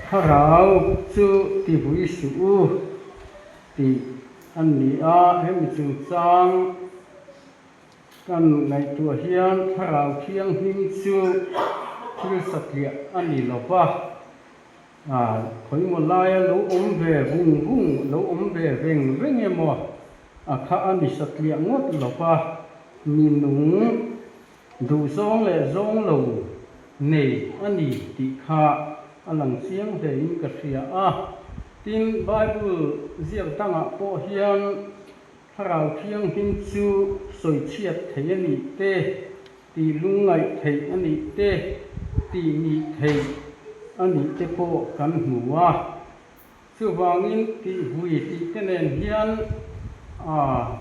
Thlarau chu tivui suh u tih a ni a, hemi chungchang kan ngaihtuah hian Thlarau Thianghlim chu thil satliah a ni lo va, khawimaw laia lo awm ve vung vung, lo awm ve veng veng emaw a kha a ni satliah ngawt lo va, mi nung Duhzawng leh zawng lo nei a ni tih kha a lang chiang hlein ka hria a. Tin, Bible ziak dangah pawh hian Thlarau Thianghlim chu sawichhiat theih a nih te, tih lungngaih theih a nih te, tih nih theih a nih te pawh kan hmu a. Chuvangin tihvui tih te nen hian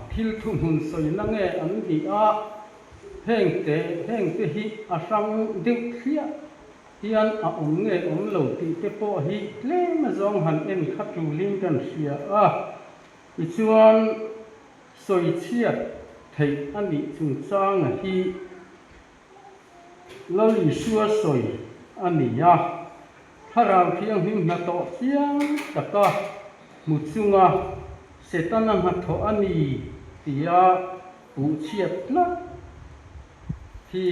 thil thuhmun sawina nge an nih a, hengte hengte hi a hrang deuh thliah hian a awm nge awm lo tih te pawh hi tlem azawng han en kha tulin kan hria a. Tichuan sawichhiat theih a nih chungchanga hi Lal Isua sawi a ni a, Thlarau Thianghlim hnathawh chiang taka hmu chunga Setana hnathawh a ni tia puh chhiat tlat hi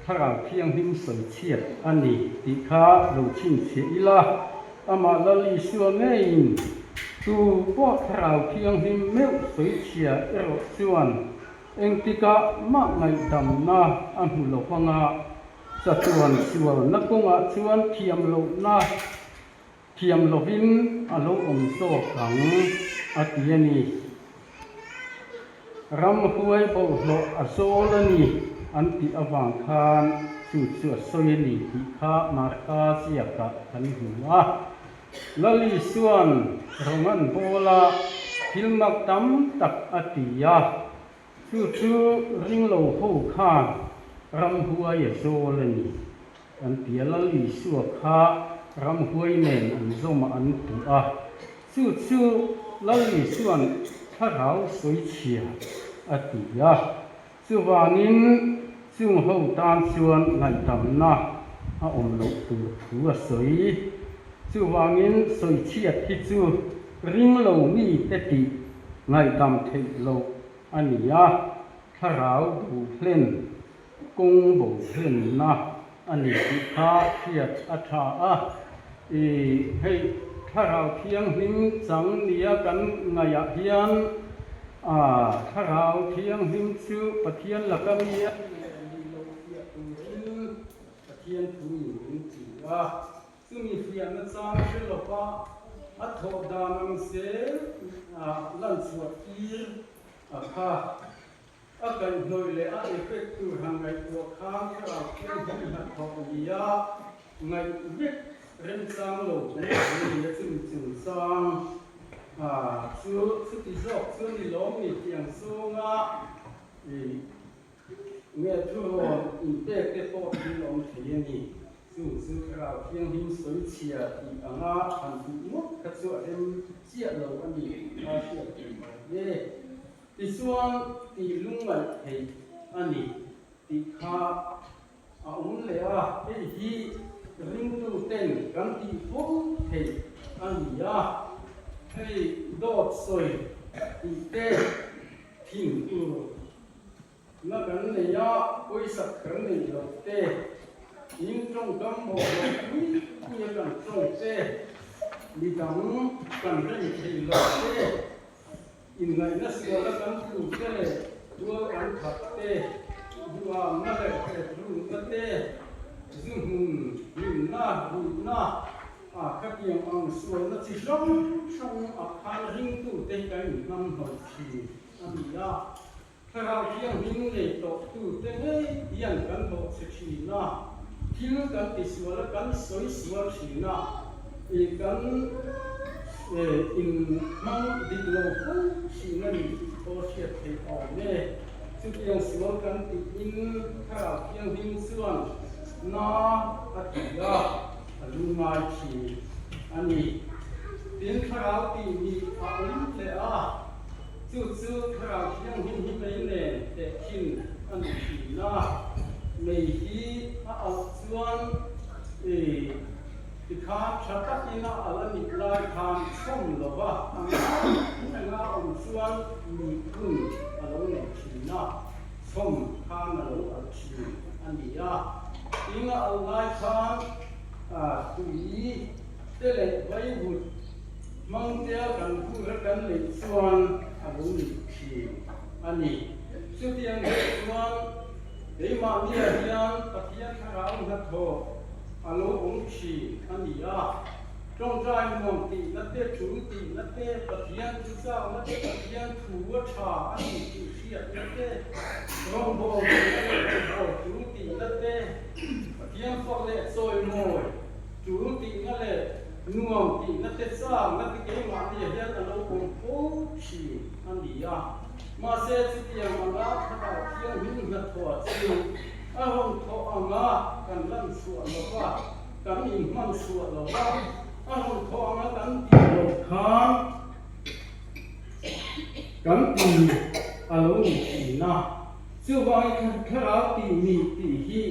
Thlarau Thianghlim sawi chhiat a ni tih kha lo chhinchhiah ila, amah Lal Isua ngeiin tu pawh Thlarau Thianghlim meuh sawi chhia erawh chuan Engtikah mah ngaihdamna a hmu lo vanga, chatuan sualna kawngah chuan thiam lohna thiam lovin a lo awm zawk ang, a ti a ni. Ramhuai bawlhhlawh a zawl a ni an tih avang khan chu chu a sawi a ni tih kha Marka ziakah kan hmu a. Lali chuan rawng an bawl a, thil mak tam tak a ti a, chu chu ringlo ho khan ramhuai a zawl a ni an ti a, Lali Isua kha ramhuai nen an zawm a an puh a, chu chu Lali chuan thlarau sawichhia a ti a. Chuvangin chung ho tan chuan ngaihdamna a awm loh tur thu a sawi. Chuvangin sawichhiat hi chu ring lo mite tih ngaihdam theih loh a ni a, thlarau bo hlen, kawng bo hlenna a ni tih kha hriat a tha a. I hei Thlarau Thianghlim chang nia kan ngaihah hian a Thlarau Thianghlim chu Pathian laka mi a ni leh nih loh fiah turin Pathian thu in min ti a. Chumi fiahna chang hre lova a thawh dan ang zel lanchhuah tir a kha. A kaihhnawih leh a effect tur han ngaihtuah khan Thlarau Thianghlim hnathawh nia ngaih vek remchang lo kan awm ni a chumi chungchang chu chuti zawk chu ni lawm ni tih ang zawnga ih nge thurawn inpek te pawh thil awm thei a ni. Chung chu Thlarau Thianghlim sawichhia tih anga han tih ngawt kha chu a rem chiah lo a ni tih kha hriat tur awm e. Tichuan tih lungngaih theih a ni tih kha a awm leh a, hei hi ringtuten kan tih fo theih a ni a, hei dawt sawi tih te thin tur na kan nei a, pawisa kan neih loh te, in tawngkam bawlhhlawh pui pui a kan tawng te, midang kan rem theih loh te, Inngaihna suala kan tlu te leh tual kan that te, duhamna leh hretrunna te, zu hmun hlimna, ruihna, a khatiang ang sualna chi hrang hrang ah khan ringtute hi kan inhnamhnawih thin a ni a. Thlarau Thianghlim nei tawhtute ngei hian kan bawhchhe thin a, thil kan tisual a, kan sawi sual thin a, ih kan in hmang dik lo fo thin a ni tih pawh hriat theih awm e. Chutiang sual kan tihin Thlarau Thianghlim chuan na a ti a, a lungngai thin a ni. Tin, Thlarau tih nih a awm hle a. Chu chu Thlarau Thianghlim hi mei nen teh thin a ni thin a, mei hi a auh chuan i Tikhan tha takin a al a nih lai khan chhawm lova a ngai enga awm chuan mihun a lo nei thin a, chhawm khan a lo al thin a ni a. Tin a al lai khan tui te leh vaivut hmang tea kan hur a kan neih chuan a lo ni thin a ni. Chutiang deuh chuan keimahniah hian Pathian thlarau hnathawh a lo awm thin a ni a. Tawngtai nuam tihna te, thu tihna te, Pathian thu chakna te, Pathian thu a tha a ni tih hriatna te, rawngbâwl tihna leh rawngbâwl thu tihna te, Pathian fak leh chawimawi tul tihna leh nuam tihna te chakna te keimahniah hian a lo awm fo thin a ni a. Mahse, chutiang anga Thlarau Thianghlim hnathawh chu a rawn thawh anga kan lan chhuah lo va, kan inhman chhuah lo va, a rawn thawh anga kan tih loh khan kan ti a lo ni thin a. Chuvangin Thlarau tih ni tih hi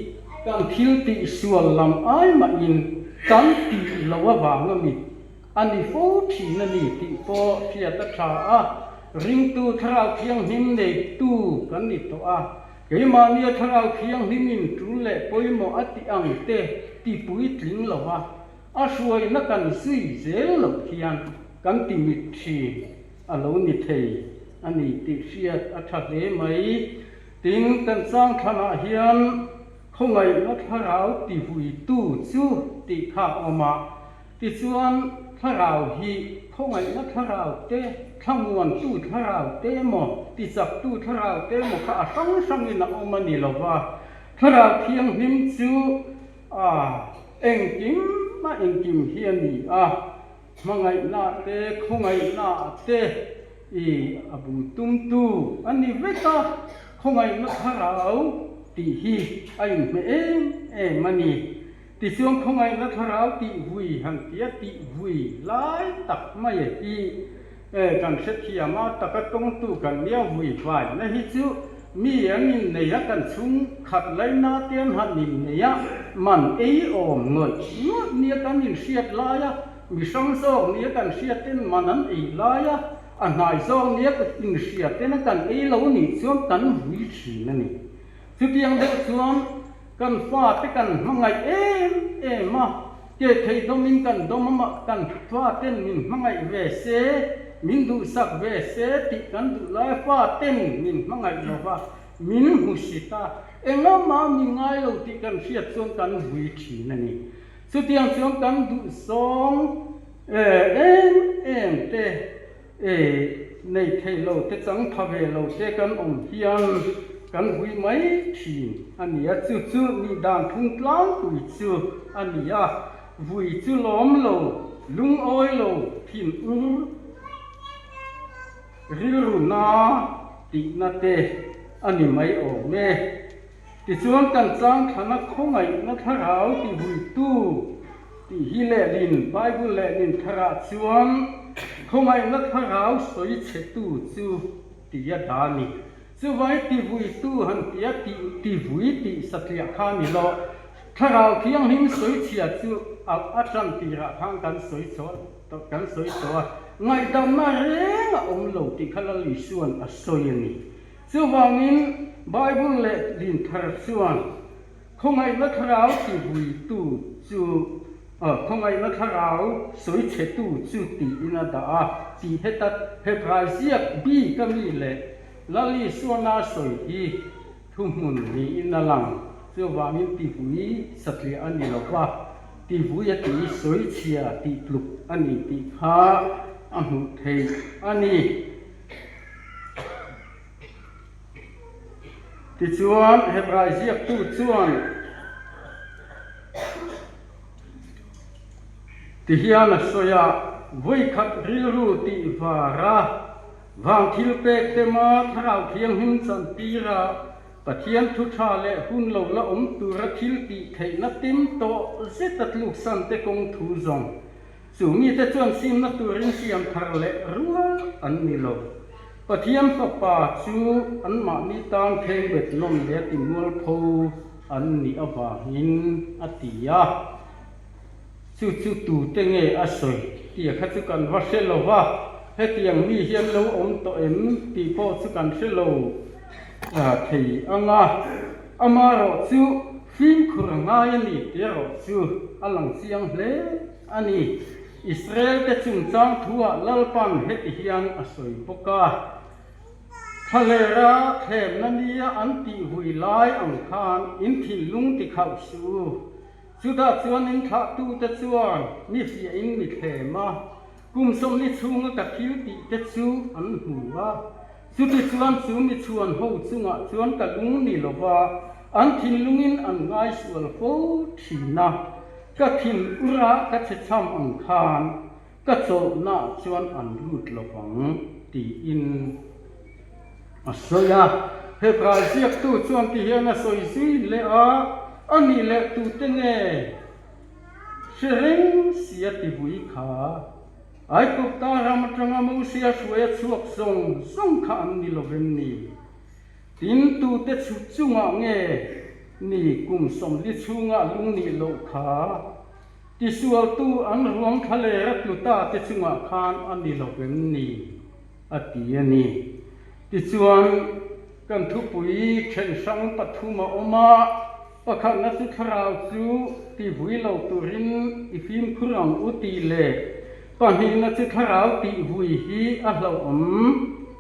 kan thil tih sual lam ai mahin kan tih loh avanga mit A ni fo thin a ni tih pawh hriat a tha a, ringtu Thlarau Thianghlim neitu kan ni tawh a, keimahnia Thlarau Thianghlimin tul leh pawimawh a tih ang te ti puitling lo va, a hruaina kan zui zel loh hian kan ti mit thin a lo ni thei a ni tih hriat a tha hle mai. Tin, kan changthlanah hian khawngaihna Thlarau ti vuitu chu tih kha a awm a, Tichuan, thlarau hi khawngaihna thlarau te, thlamuantu thlarau te emaw, tichaktu thlarau te emaw kha a hrang hrangin a awm a ni lo va. Thlarau thianghlim chu a engkim a engkim hi a ni a, hmangaihna te, khawngaihna te i a bul tumtu a ni vek a, khawngaihna thlarau tih hi a inhmeh em em a ni. Tichuan khawngaihna thlarau tih vui han tia tih vui lai tak mai hi kan hrethiam a, taka tawngtu kan nia vui vaina hi chu mi an innei a, kan chhung khat laina te an han innei a, man ei awm ngawih ngawih nia kan inhriat lai a, mi hrang zawk nia kan hriat ten man an ei lai a, a hnai zawk nia inhriat ten a kan ei lo nih chuan kan vui thin a ni. Chutiang deuh chuan kan fate kan hmangaih em em a, ke thei dawmin kan dawm a mah kan faten min hmangaih ve se, min duhsak ve se tih kan duh lai faten min hmangaih lo va, min hmusit a, engahmah min ngai lo tih kan hriat chuan kan vui thin a ni. Chutiang chuan kan duhzawng em em te E, nei thei lo te chang pha ve lo te kan awm hian kan vui mai thin a ni a, chu chu nih dan phung tlangpui chu a ni a, vui chu lawm lo, lungawi lo, thin ur, rilru na tihna te a ni mai awm e. Tichuan kan chang thlana khawngaihna thlarau ti vuitu tih hi lehlin Bible lehlin tharah chuan khawngaihna thlarau sawi chhetu chu ti a dah a ni. Chuvai ti vuitu han tia ti ti vui tih satliah kha a ni lo. Thlarau thianghlim sawi chhia chu a a tan tirah khan kan sawi chhuah kan sawi tawh a, ngaihdamna reng a awm lo tih kha Lal Isua'n a sawi a ni. Chuvangin, Bible leh dinthar chuan khawngaihna thlarau tivuitu chu khawngaihna thlarau sawichhetu chu tiin a dah a, tih heta Hebrai ziak bik a mi leh Lal Isuana sawi hi thuhmun niin a lang. Chuvangin tivui satliah a ni lo va, tivui a tih sawichhia tih tluk a ni tih kha a hmuh theih a ni. Tichuan, Hebrai ziaktu chuan tihian a sawi a, Vawikhat rilru tih vara vang thil pek tema Thlarau Thianghlim chantira Pathian thu tha leh hun lo la awm tura thil tih theihna tim tawh zeta tluksan te kawng thu zawng Chu mite chuan simna turin siam thar leh rual an ni lo. Pathian Fapa chu anmahni tan pheng bet nawm leh ti mualpho an nih avangin a ti a. Chu chu tute nge a sawi tih kha chu kan va hre lo va, hetiang mi hian lo awm tawh em tih pawh chu kan hre lo thei ang a. Amaherawh chu fimkhur a ngai a ni tih erawh chu a lang chiang hle a ni. Israel te chungchang thuah Lalpan heti hian a sawi bawk a, Thlalera thlemna nia an tih vui lai ang khan in thinlung ti khauh suh u. Chutah chuan in thlahtute chuan mi fiahin mi thlem a, kum 40 chhunga ka thil tih te chu an hmu a. Chutichuan chu mi chhuan ho chungah chuan ka lung ni lo va, an thinlungin an ngaisual fo thin a. Ka thin ura ka chhe cham ang khan ka chawlhnaah chuan an lut lo vang, tiin a sawi a. Hebrai ziaktu chuan ti hian a sawi zui leh a, A nih leh tute nge hre reng si a ti vui kha? Aigupta ram atanga Mosia hruai a chhuak zawng zawng kha an ni lo vem ni? Tin, tute chungah nge ni kum 40 chhungah lung nih loh kha? Tisualtu an ruang thlalera tlu ta te chungah khan a ni lo vem ni? a ti a ni. Tichuan, kan thupui then hrang pathum a awm a, pakhatna chu thlarau chu tihvui lo turin i fimkhur ang u tih leh pahnihna chu thlarau tihvui hi a hlauhawm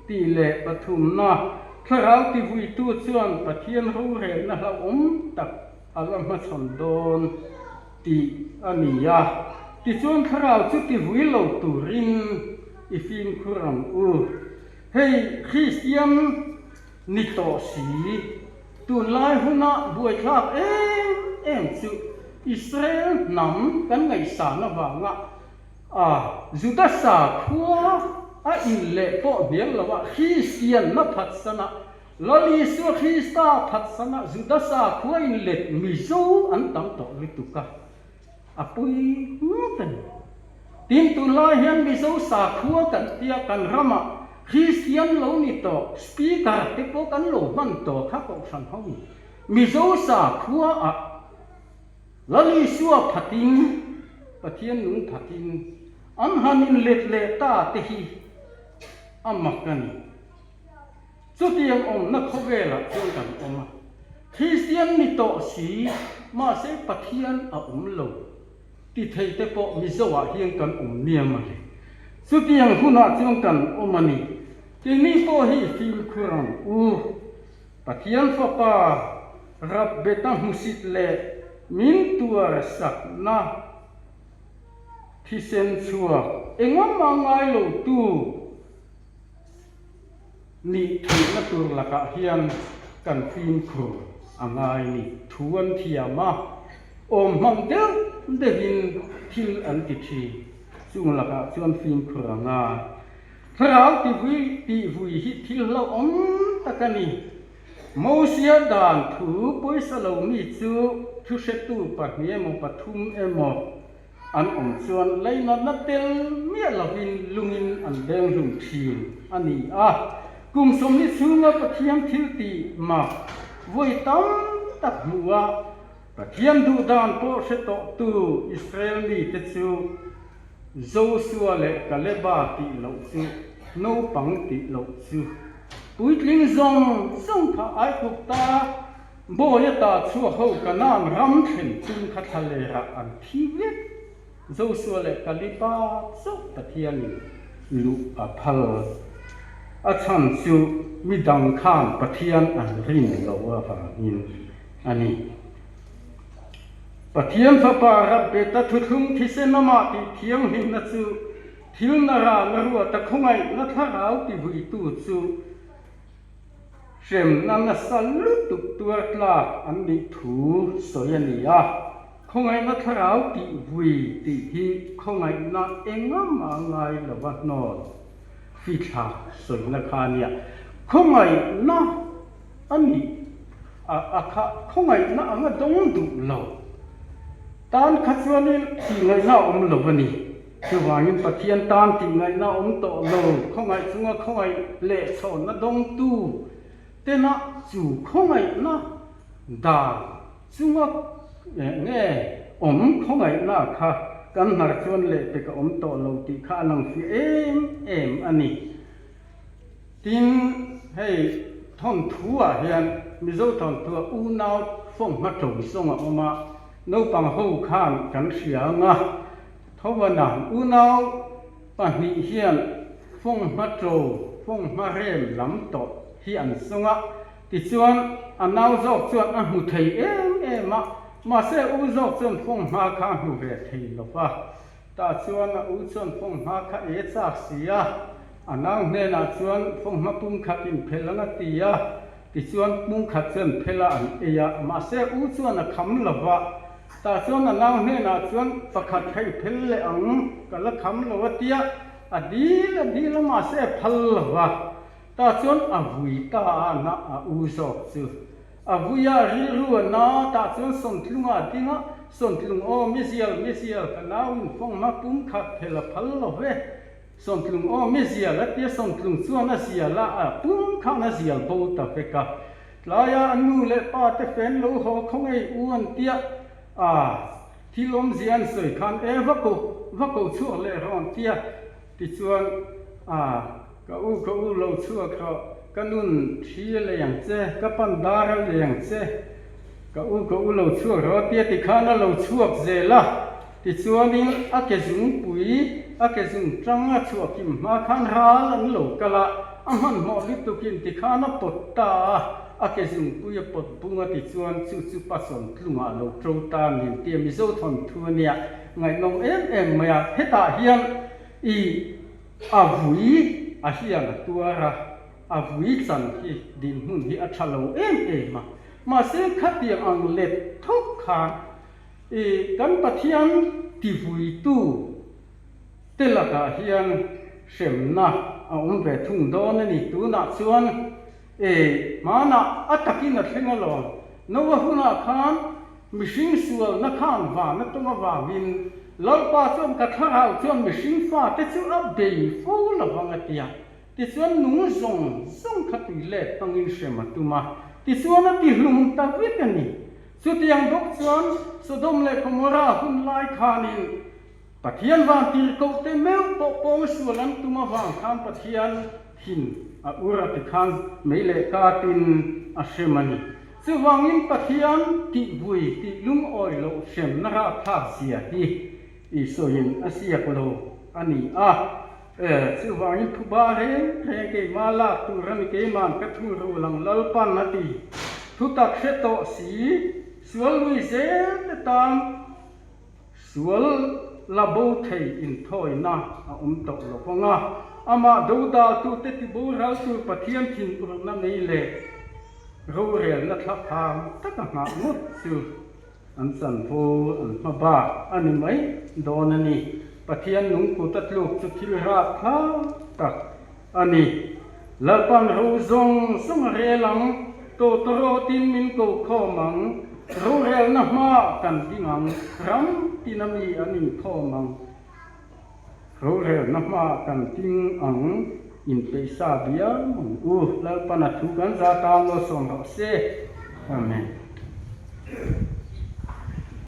tih leh pathumna thlarau tivuitu chuan Pathian rorelna hlauhawm tak a la hmachhawn dawn tih a ni a. Tichuan thlarau chu tivui lo turin i fimkhur ang u. Hei Kristian ni tawh si, tunlai huna buaithlak em em chu Israel hnam kan ngaihsan avanga a Juda sakhua a inleh pawh hnial lo a Kristianna phatsan a Lal Isua Krista phatsan a Juda sakhua inlet Mizo an tam tawh lutuk a. A pui ngawt a ni. Tin, tunlai hian Mizo sakhua kan tia kan ramah Kristian lo ni tawh Speaker te pawh kan lo hman tawh kha Kohhran ho in Mizo sakhua ah Lal Isua phatin Pathian nung phatin an han in let leh ta te hi a mak a ni. Chutiang awmna khawvelah chuan kan awm a, Kristian ni tawh si, mahse Pathian a awm lo ti thei te pawh Mizoah hian kan awm niam a ni. Chutiang hunah chuan kan awm a ni. Keini pawh hi fimkhur ang u. Pathian Fapa Rabbeta hmusit leh min tuar sakna thisen chhuak engawmah ngai lotu, Nih theihna tur lakah hian kan fimkhur a ngai ni. Thu an thiam a, awm hmang deuh deuhin thil an ti thin. Chung lakah chuan fimkhur a ngai. Thlarau tivui tihvui hi thil hlauhawm tak a ni. Mosia dan thu pawisa lo mi chu thuhretu pahnih emaw pathum emaw An awm chuan leinatna tel miah lovin lungin an deng hlum thin a ni a. Kum 40 chhunga Pathian thil tih mak vawi tam tak hmuh a, Pathian duh dan pawh hre tawhtu Israel mite chu Josua leh Kaleba tih loh chu naupang tih loh chu puitling zawng zawng kha Aigupta Bawi ata chhuak ho Kanaan ram thlen chung kha thlalerah an thi vek. Josua leh Kalipa chauh Pathianin luh a phal. A chhan chu mi dang khan Pathian an rin loh avangin a ni. Pathian Fapa Rabbeta thuthlung thisen amah tih thianghlimna chu thil narana ruata khawngaihna thlarau tivuitu chu Hremna nasa lutuk tuar tlak an nih thu sawi a ni a, khawngaihna thlarau tih vui tih hi khawngaihna engama ngai lova hnawn fithla sawina kha a nia. Khawngaihna a nih a kha khawngaihna anga dawng duh lo tan kha chuanin tihngaihna a awm lo a ni. Chuvangin Pathian tan tihngaihna awm tawh lo, khawngaih chunga khawngaih leh chhawnna dawngtu tena chu khawngaihna dan chunga nge awm khawngaihna kha. kan hnar chuan lehpek a awm tawh lo tih kha a lang fiah em em a ni. Tin, hei thawnthu-ah hian Mizo thawnthu-ah unau fawng hma ṭo zawng a awm a, naupang ho khan kan hria ang a, Thovana unau pahnih hian fawng hma ṭo, fawng hma rem lam tawh hi an zawng a, tichuan a nau zawk chuan a hmu thei em em a, mahse u zawk chuan fawng hma kha a hmu ve thei lo va. Tah chuan a u chuan fanghma kha e chak si a, a nau hnenah chuan fanghma pum khat in phel ang a ti a, tichuan pum khat chu an phel a an ei a, mahse u chuan a kham lo va, tah chuan a nau hnenah chuan pakhat kha i phel leh ang, ka la kham lo a tia, a dil a dil a mahse a phal lo va, tah chuan a vui ta a na a u zawk chu. A vuia rilru a na tah chuan Sawntlunga a ding a, Sawntlung aw mizial mizial ka nau in fanghma pum khat phel a phal lo ve, Sawntlung aw mizial a tia Sawntlung chuan a zial a, a pum khan a zial bo ta vek a. Tlaia a nu leh pa te fen lo haw khaw ngei u an tia a thil awmzia an sawi khan e va ko va ko chhuak leh rawh an tia tichuan a Ka u, ka u lo chhuak rawh, ka nun thli a lei ang che, ka pan dar a lei ang che, ka u, ka u lo chhuak rawh tia tikhan a lo chhuak zel a, tichuanin a ke zungpui, a ke zung tang a chhuah kim hma khan ral an lo kal a, a hmanhmawh lutukin tikhan a pawt ta a, a ke zungpui a pawt bung a tichuan chu chu Pasawn tlungah a lo to ta nen tia Mizo thawnthu a nia, ngaihnawm em em mai a, hetah hian i. A vui a hian a tuar a, a vui chan hi dinhmun hi a tha lo em em a. Mahse khatiang ang let thawk khan i kan Pathian tivuitu te lakah hian hremna a awm ve thung dawn a ni. Tunah chuan e hmanah a takin a thleng alawm. Noa hunah khan Mihring sualna khan van a tum avangin Lalpa chuan ka thlarau chuan mihring fate chu a bei fo lovang a ti a. Tichuan nung zawng zawng kha tui let hmangin hrem a tum a, tichuan a ti hlum ta vek a ni. Chutiang bawk chuan Sodom leh Gomorrah hun lai khanin Pathian van tirhkohte meuh pawh pawng sual an tum avang khan Pathian thin a ur a ti khan mei leh katin a hrem a ni. Chuvangin Pathian tih vui tih lungawi loh hremna rapthlak zia hi Isuain a siak lo a ni a. Chuvangin thuba reng reng keimah lak tur a ni keiman ka thu ru lang Lalpan a ti. Thutak hre tawh si, sual lui zel te tan Sual la bo thei inthawina a awm tawh lo vang a, amah dodaltute tiboral tur Pathian thinurna nei leh rorelna thlaphang taka nghah ngawt chu an chanvo an hma bak a ni mai dawn a ni. Pathian nung kut a tluk chu thil rapthlak tak a ni. Lalpan ro zawng zawng a rel ang, tawtawrawtin min ko khawm ang, rorelna hmaah kan ding ang, ram tina mi an inkhawm ang, rorelna hmaah kan ding ang, inpeihsa bial ang u, Lalpan a thu kan za tan lo sawm rawh se. Amen.